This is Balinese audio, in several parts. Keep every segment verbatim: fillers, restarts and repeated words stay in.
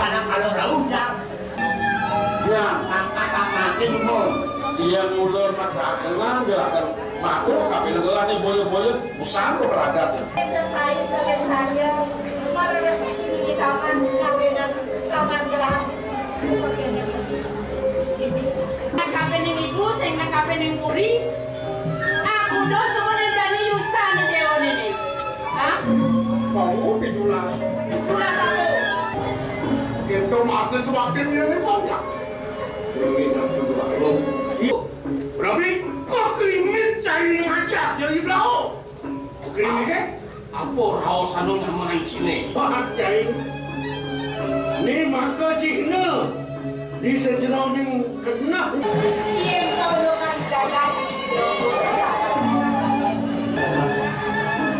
Anak kalau rauh dah. Ya, mata tak mati umum. Iya mula mat rakenan, dia akan matur kabeh gelah ni boyo-boyo, usah kok ragat. Saya, saya, saya, saya, mereresiki di taman, kawinan taman gelah. Nang kabeh ning ibu, sing nang kabeh ning puri. Aku do suwune jani yusan dewa nene. Hah? Mau pitulas. Pitulas aku. Kita masih semakin yang ini banyak. Ini yang kedua, belum. Berarti kok krimit cari ngajak jadi belau. Oke, ini ke? Apa raos anu nyaman sine? Wah, cai. Ni maka cihna di sajeroning keneh. Yen kawula kang jagat.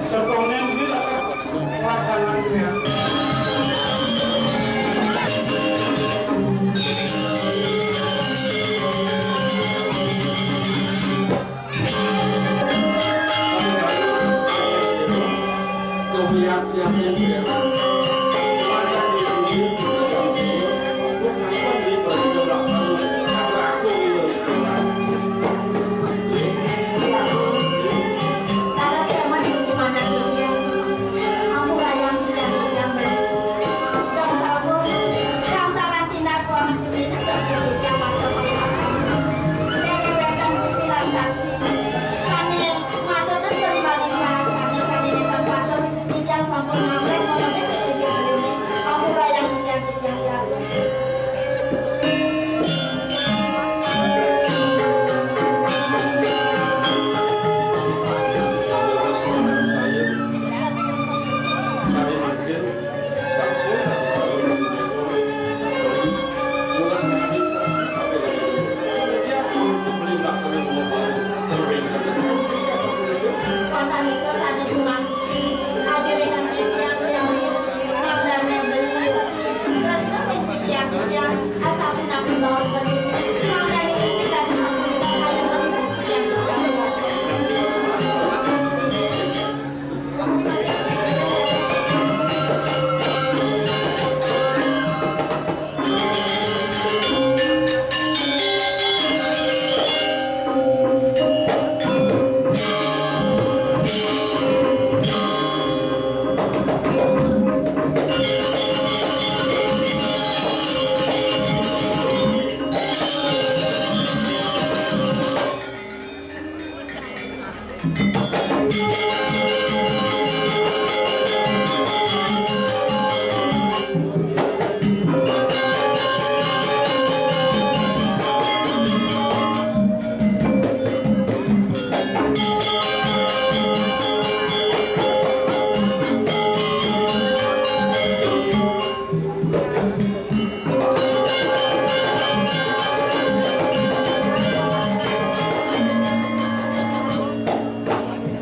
Sekonen kuwi lakar pelaksanaan kuwi ya.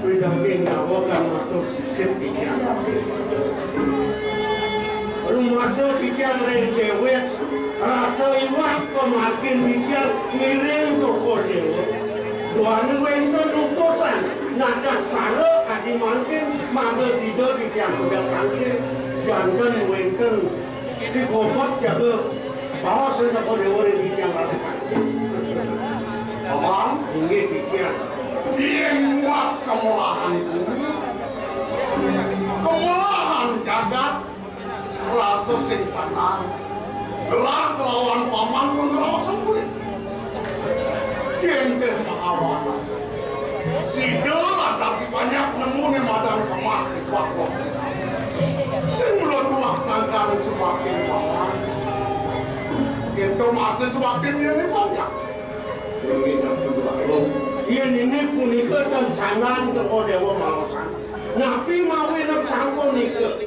Widang nyawa kang matur sisip titiang. Rumasa titiang ring dewek, rasa iwak pamargin titiang ngiring Cokor Dewa. Duaning wenten utusan, nadak sara kadi mangkin, mangda sida titiang pegat tangkil, janten wenten Di Gobot jaga baos sing teko dewa ring titiang raos. Paman, inggih titiang. Yen muat kemolahan iku, kemolahan jagat rasa sing sanang. Gelah kelawan paman pun ngraos kuwi. Yen teh Mahawana. Sida lantas banyak nemu ning madan kemah di Pangkok. Sing mula tuah sangkan semakin paman. Kita masih semakin yang banyak. Ini yang kedua. Yen ini punika tan sangan teko dewa maosan. Napi mawi nek sangko nika?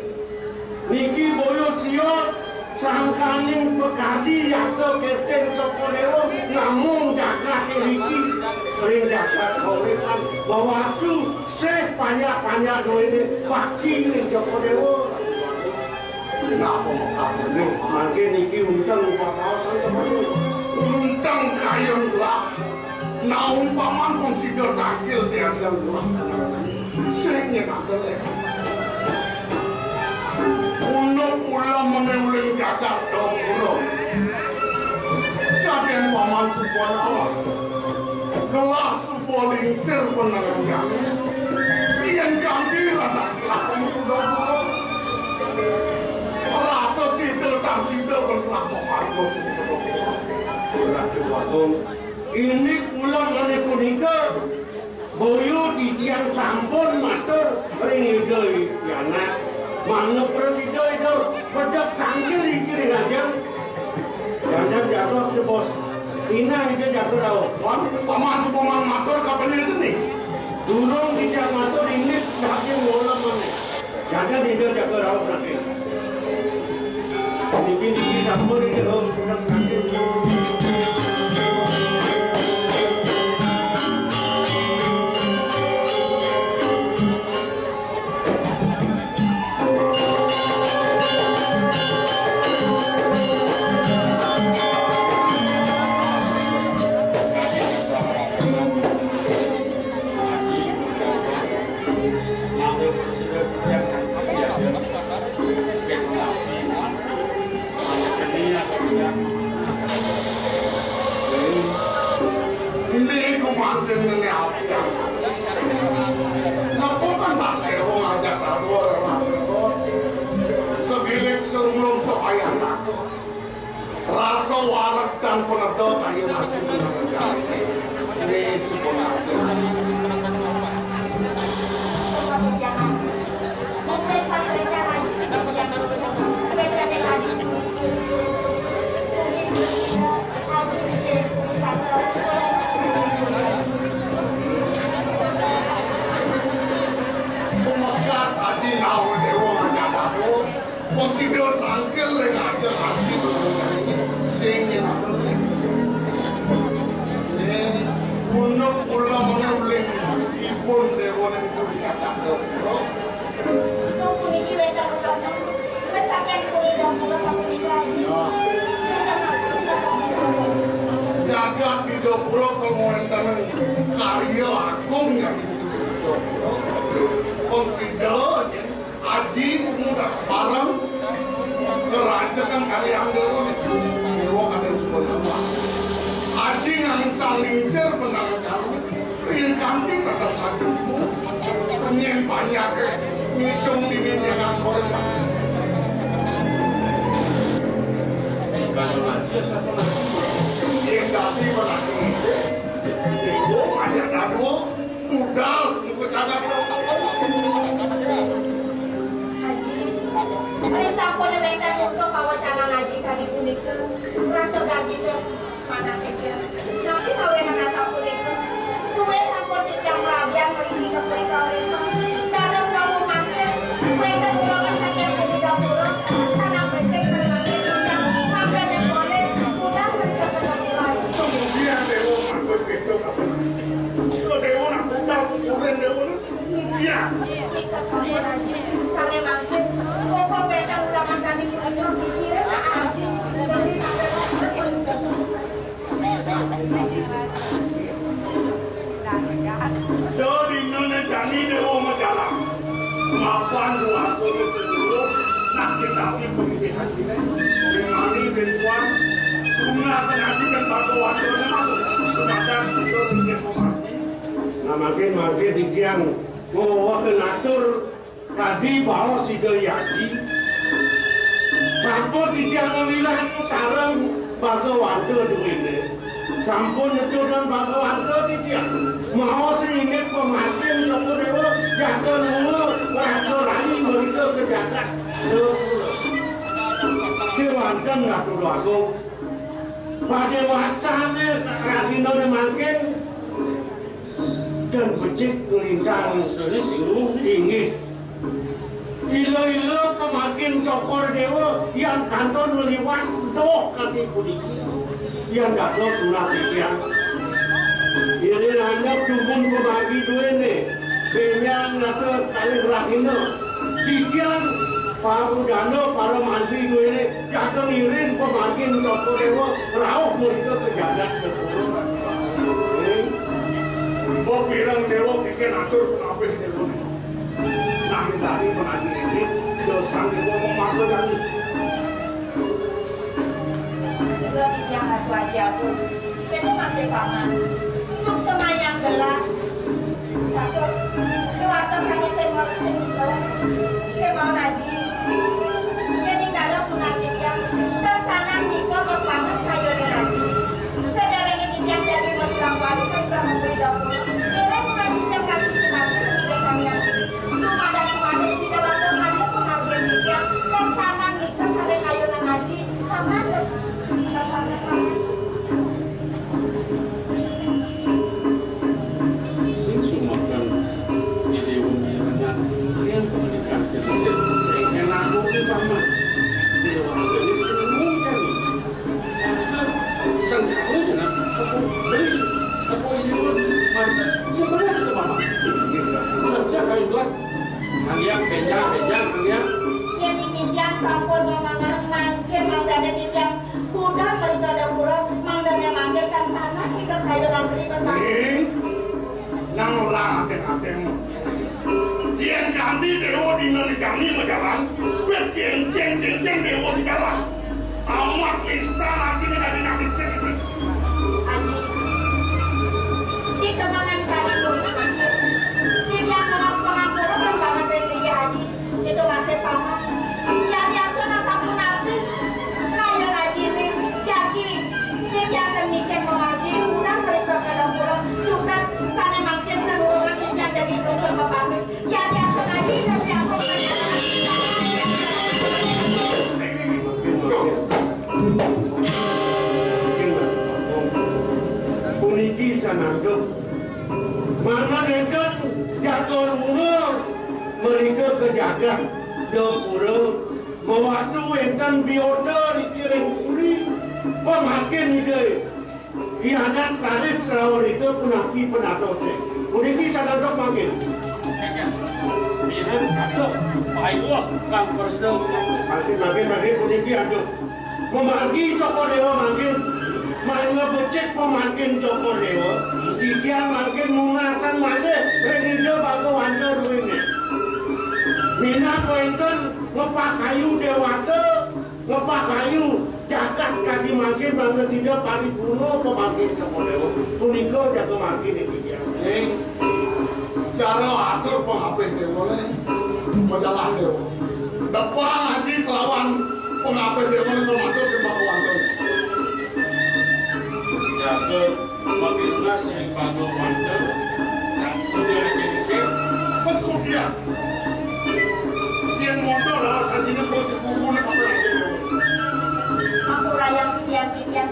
Niki boyo sios sangkaning pekadi yasa kerten Cokor Dewa namung jagat niki ring jagat kauripan bawatu sih panjak-panjak duwene bakti ring Cokor Dewa. Napa maksudne? Mangke niki unteng papaosan temen. Unteng kayun gelah. Naumpaman pun sida tangsil diajeng gelah. Sing nyenak telek. Unduk ulam menéwling jagat dong unduk. Kadén paman suba nawang. Gelah suba lingsir penengan jani. Yén ganti lantas gelah unduk unduk. Rasa sida tan sida ben gelah paman unduk unduk. Ratu Agung, indik ulam ané punika. Boya titiang sampun matur ring Ida Hyang Anak, mangda prasida Ida pedek tangkil iki ring ajeng. Jandan jatuh jebos. Sinah Ida jaga rauh. Wan, paman suba matur kapan ini? Durung titiang matur indik daging ngolah maneh. Jaga Ida jaga rauh nanging. Niki-niki sampun niki rauh sudah nanging. Ini ku mangkin ngene apa? Napa kan pas kewo ngajak aku ora. Segilik selunglung sepayan aku. Rasa wareg dan penedot ayo maju menangan kami. Ini sebenarnya. Pemekas ati nawa dewa ngajak aku. Wong sida sangkil ring ajeng ati sing nyen atur. Ning gunung kula meneh uling ipun dewa ning pun kata. Wong puniki wénten utawi wis saking kulit dan kula sapunika. Ya. Jagat Widapura kawéntenan karya agung yang Widapura. Wong sida nyen Aji, mudah bareng kerajakan kalian dulu nih. Dewa kadang sudah nama. Aji ngang saling sir pendangan kami. Ingkang kita tersatu. Nyen banyak eh. Ngitung dingin jangan korban. Kalau aja satu lagi. Yang tadi menanti ini. Dewa aja dadu. Budal, muka cagar dong. Aji, ri sampun wénten putra pawacanan aji kali punika, rasa gati terus manah titiang. Napi kawéntenan sapunika? Suwé sampun titiang mrabian mriki ka Purikauripang. Dados kawula mangkin, wénten undangan saking Purigapura, sanang becik sareng titiang, mangda nek boleh, budal mriki ka Purigapura, Aji. Kemudian Dewa mangkut besok apa? Dewa nak budal kukurin Dewa nak. Iya. Kita sampun aji, sané mangkin, pokok bénten ulaman kami punika, ngiring aji. Dadi nune jani Dewa Majalah. Mapan kuasa sedulur, nak kitapi pemilihan kita. Mari, Dewan, guna sengaji dan bagawan dengan aku. Kepada kita, Nah, mangkin-mangkin titiang ngowah ngatur kadi baos Ida Hyang Aji. Sampun titiang ngewilang sareng Bagawanta duwene. Sampun nedunan Bagawanta titiang. Maos inggih pematin Yoko Dewa jaga nungo raga rai merika ke jagat. Kewanten Ratu Agung. Padewasane rahina mangkin Dan becik nglintang. Sene sing ruwung. Inggih. Ila-ila pemakin Cokor Dewa yang kantun liwat doh kati puniki. Yang dados tulah titiang. Iri nandhap dumun pemagi duwene. Benyang nata kalih rahina. Titiang parudana para mantri duwene. Jaga ngiring pemagin Cokor Dewa rauh mrika ke jagat Jepara. Mbok pirang dewa kengken atur kabeh dewa. Nah, tadi pemagin ini, ya Sang Dewa memarga kami. Sudah titiang Ratu Aji Agung. Kita masih paman. Suksma yang gelah. Takut. Dewasa sangat sing mau sing mau. Sing mau ngaji. Jadi kalau sunasik yang tersanang nikah pas banget kayu di ngaji. Sederenge titiang jadi mau bilang balik kan kita mau beli dapur. Kira masih jam masih kita kita samian. Itu pada kemarin si dalam hanya pengabdian titiang tersanang nikah sampai kayu ngaji. Paman. Sing sumakan di Dewa Mirna, yen menikah jenisnya, pengen aku di paman. Dewa seni seni mungkin. Sangkanya nak, aku beli, aku iya, pantas sebenarnya itu paman. Saja kayu lah. Anggiang, benjang, benjang, anggiang. Yen ini tiang sampun mamangan mangkin mangdane titiang budal mriko dapura, mangdane mangkin kan sana kita kayu lan beli pas. Ning, nang ora ateng-ateng. Yen kanthi dewa dina nikani majalan, wit yen yen yen yen dewa di jalan. Amat nista lagi nek ade nang dicek iki. Aji. Di kemangan kali itu, di dia ngelas pengampura kan banget dari dia, Aji. Itu masih paman. Ya biasa nasa pun nabi. Kaya Aji ini, Jaki. Di dia akan ngicek mengerti, udah balik ke kedapura. Juga sana makin kan orang yang jadi dosa bapak. Puniki sananduk. Mangda nenten jaga runa mrika ka jagat dapura, mawastu wenten biota riki ring puri, pamakin Ida. Iyanat raris rawa rika punapi penatosne. Puniki sananduk mangkin. Mirip aduh, payu Kang Kresna. Mangkin, mangkin, mangkin puniki aduh. Memargi Cokor Dewa mangkin, mangga becik pemangkin Cokor Dewa, titiang mangkin mungasan malih ring Ida Bagawanca duwene. Minat wenten ngepakayu dewasa, ngepakayu jagat kadi mangkin mangda sida paripurna pamangkin Cokor Dewa. Punika jaga mangkin ing titiang. Ning, cara atur pangapih dewane majalan dewa. Depang aji kelawan pangapih dewane pamatur ing Bagawanca. Jaga mapinunas ing Bagawanca. Nang puja ring sing. Pekudian. Yen motor lawas ajine kok sepupune apa lagi? Ampurayang sikian titiang.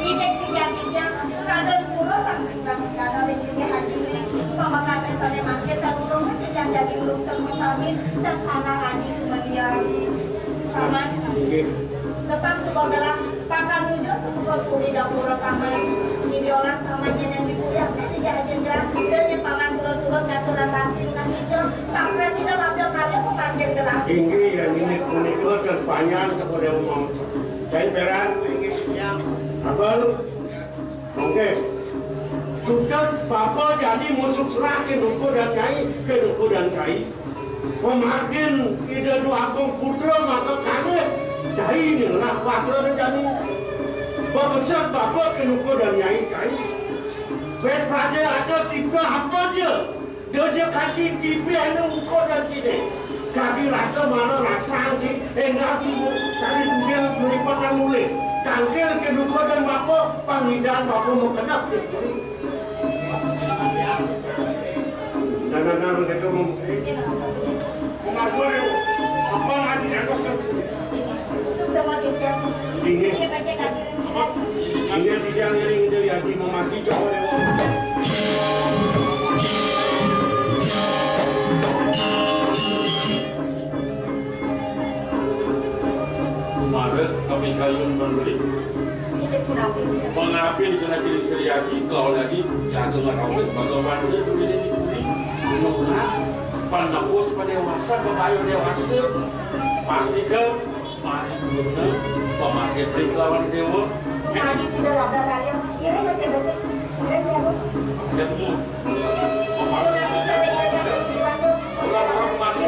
Ijek sikian titiang. Kadon kula tansah bangun kana ring titiang ajine. Pamekasne sane mangkin kang urung titiang jagi urung semu sami dan sana aji sumedia. Paman. Nggih. Depan suba gelah. Pakan mujur ketukut puri dapura paman. Ini olas paman yen yang dipuyakne tiga aja gerak. Dan yang paman surut-surut ngaturan lanti lunas ijo. Pak Presiden ambil karya pemanggil gelah. Inggih, ya, ini punika kepanjangan kepada umum. Saya peran. Apa lu? Oke. Suket bapa jani musuh serah ke nuku dan nyai, ke nuku dan cai. Pemakin Ida Dwagung Putra maka kalih cai ngelah kuasa jani. Pemesat bapa ke nuku dan nyai cai. Wes pada ada sibah apa dia? Dia je kaki tipih anu ukur dan sini. Kaki rasa mana rasa anji, enggak tibu, kali dunia melipat mulih. Tangkil ke nuku dan bapa, pangidan bapa mengkedap di kiri. Nah, nah, nah, begitu mem- Pengakuan itu, apa ngaji yang kau sebut? Susah makin kan? Ini. Iya, baca ngaji. Ini tidak ngiring dari hati memati, coba lewat. Mara kami kayun membeli. Pangapin kena diri Sri Aji, kelawan lagi jaga ngarawit, bagawan dia tu diri dipuri. Nunas, panebus padewasa, kebayu dewasa. Pastikan, mari guna, pemakai beri kelawan dewa. Lagi sudah labrak kalian, kira baca-baca. Kalian ya, Bu? Ya, Bu. Aku nasi coba ya, saya masuk. Orang-orang mati.